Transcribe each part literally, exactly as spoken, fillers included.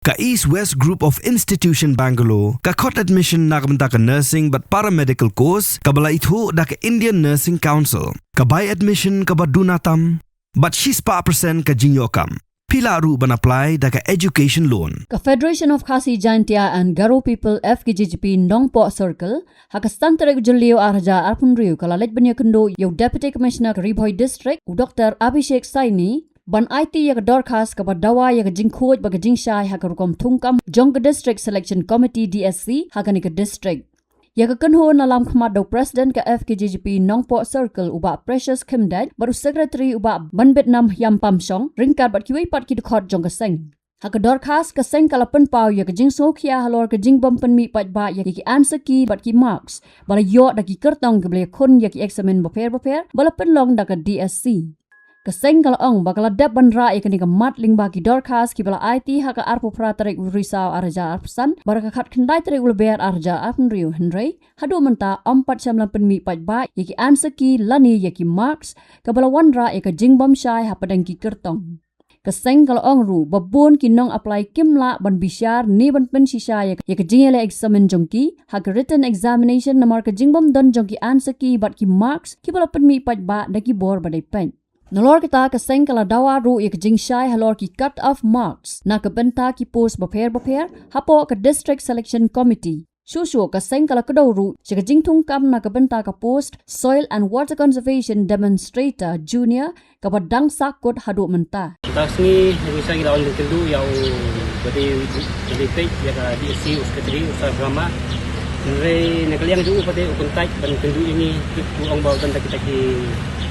Ka East West Group of Institution Bangalore ka khot admission na ka bynta ka nursing bad paramedical course kaba la ithuh da ka Indian Nursing Council. Ka bai admission kaba duna tam bad shispah percent ka jingïoh kam. Phi lah ruh ban apply da ka education loan. Ka Federation of Khasi Jaintia and Garo People, F K J G P, Nongpoh Circle, ha ka san tarik u Jylliew ar hajar arphew hynriew ka la leit ban ïakynduh ïa u Deputy Commissioner ka Ri Bhoi District, u Doctor Abhishek Saini, ban aiti ïa ka dorkhas kaba dawa ïa ka jingkhuid bad ka jingshai ha ka rukom thungkam jong ka District Selection Committee, D S C, ha kane ka district. Ïa ka kynhun la lam khmat da u President ka F K J G P Nongpoh Circle, u Bah Precious Khymdeit, bad u Secretary, u Bah Banbitnam Hyam Pamshong, ryngkat bad kiwei pat ki dkhot jong ka seng. Ha ka dorkhas, ka seng ka la pynpaw ïa ka jingsngewkhia halor ka jingbym pynmih paidbah ïa ki answer key bad ki marks ba la ïoh da ki kyrtong kiba la ïakhun ïa ki eksamin bapher bapher ba la pynlong da ka D S C. Ka seng ka la ong ba ka la dep ban rah ïa kane ka mat lyngba ki dorkhas kiba la aiti ha ka arphew phra tarik u Risaw ar hajar arphew san bad ka khatkhyndai tarik u Lber ar hajar arphew hynriew, hynrei haduh mynta ym pat shym la pynmih paidbah ïa ki answer key lane ïa ki marks, kaba la wanrah ïa ka jingbymshai hapdeng ki kyrtong. Ka seng ka la ong ruh ba bun ki nong apply kim lah ban bishar ne ban pynshisha ïa ka, ïa ka jingïaleh eksamin jong ki ha ka written examination namar ka jingbymdon jong ki answer key bad ki marks kiba la pynmih paidbah da ki bor ba dei peit. Nalor kata, ka seng ka la dawa ruh ïa ka jingshai halor ki cut off marks na ka bynta ki post bapher bapher hapoh ka District Selection Committee. Shuh shuh ka seng ka la kdew ruh sha ka jingthungkam na ka bynta ka post Soil and Water Conservation Demonstrator Junior, kaba dang sah kut haduh mynta. Mynta ka sngi ngi sa ngi la wan ban kynduh ïa u ba dei, ba dei peit ïa ka D S C, u Secretary, u Sir Brahma. Hynrei na ka liang jong u pat te u contact ban kynduh ïa ngi, u ong ba u don da kita ki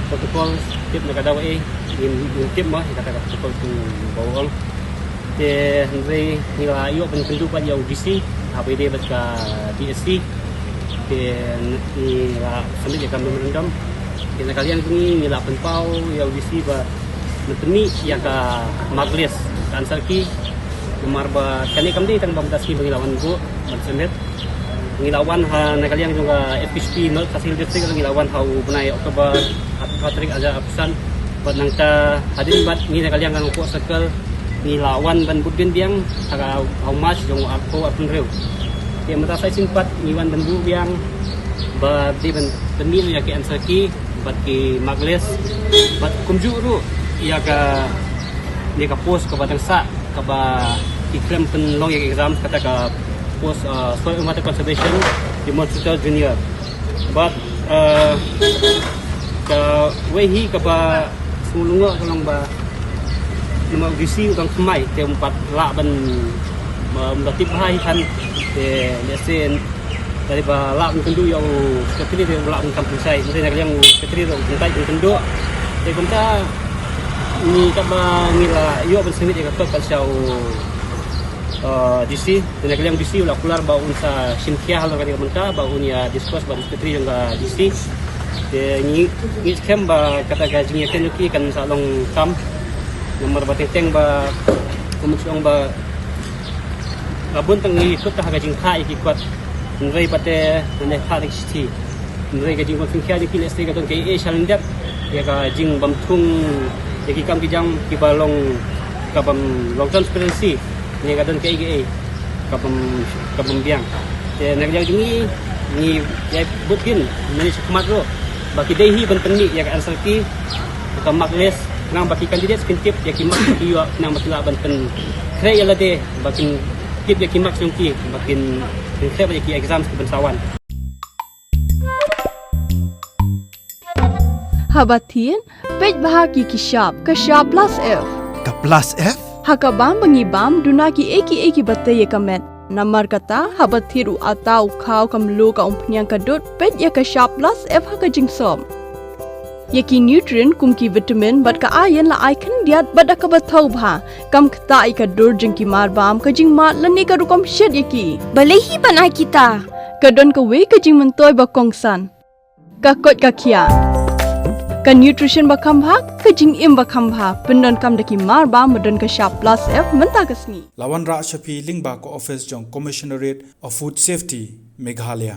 protocol, tip na ka daw eh, ngim, ngim tip mo ïa kata ka protocol tu ba u ong. Te hynrei ngi la ïoh ban kynduh pat ïa u D C, haba ïadei bad ka D S C. Te ngi la submit ïa ka memorandum. Te na ka liang jong ngi ngi la pynpaw ïa u D C ba ngi pynmih ïa ka mark list, ka answer key. Namar ba kane kam dei tang ba mynta sngi ba ngi la wan buh ban submit. Ngi la wan ha na ka liang jong ka F K J P North Khasi Hills District, ngi la wan ha u bnai October, ha ka tarik ar hajar arphew san. Bad nangta hadien bad ngi na ka liang ka Nongpoh Circle ngi la wan ban bud biang ha ka, ha u March jong u arphew arphew hynriew. Te mynta sa shisien pat ngi wan ban buh biang ba dei ban pynmih ïa ki answer key bad ki mark list bad kumjuh ruh ïa ka, ïa ka post kaba dang sah kaba ki khlem pynlong ïa ki exam, kata ka post, uh, Soil and Water Conservation Demonstrator Junior. Bad, uh, kawei hi kaba sngewlyngngoh ka long ba namar u D C u dang thymmai te um pat lah ban, ba um da tip bha hi than te lehse Tadi ba lah ban kynduh ïa u Secretary te lah ban kam pynshai. Hynrei na ka liang u Secretary ruh u kyntait ban kynduh. Te kumta ngi katba ngi la ïoh ban submit ïa ka kot pat sha u, uh, D C. Te na ka liang D C u la kular ba un sa shim khia halor kane ka bynta ba un ïa discuss bad u Secretary jong ka D C. Te ngi, ngi skhem ba kata ka jingïakhun jong ki kan sa long kam. Namar ba teng teng ba kumno shu ong ba Ka bun tang ngi kut ha ka jingphah ïa ki kot. Hynrei pat te nane phah da ki shithi. Hynrei ka jingbym shim khia jong ki lehse ka don kaei kaei shalyndet ïa ka jingbym thung ïa ki kam ki jam kiba long, ka bym long transparency. Ne ka don kaei kaei ka bym, ka bym biang. Te na ka liang jong ngi, ngi ïai bud kin, ngi ïai shu khmat ruh ba ki dei hi ban pynmih ïa ka answer key, ka mark list, khnang ba ki candidate kin tip ïa ki mark ba ki ïoh, khnang ba ki lah ban pynkhreh ïa lade, ba kin tip ïa ki mark jong ki, ba kin, kin khreh ïa ki exams ki ban sa wan. Haba thied, peit bha ki ki shap, ka shap plus F. Ka plus F? Ha ka bam ba ngi bam, duna kiei kiei kiba tei ïa ka met. Namar kata, haba thied u atta, u khaw, ka mluh, ka umphniang, ka dud, peit ïa ka shap plus F ha ka jingsop. Ïa ki nutrient kum ki vitamin bad ka iron la ai khyndiat bad da kaba thaw bha. Kam ktah ïa ka dur jong ki mar bam, ka jingmad lane ka rukom shet ïa ki. Balei hi ban ai kita? Ka don kawei ka jingmyntoi ba kongsan. Ka koit ka khiah. Ka nutrition ba kham bha, ka jingim ba kham bha. Pyndonkam da ki mar bam ba don ka shap plus F mynta ka sngi. La wanrah sha phi lyngba ka office jong Commissionerate of Food Safety, Meghalaya.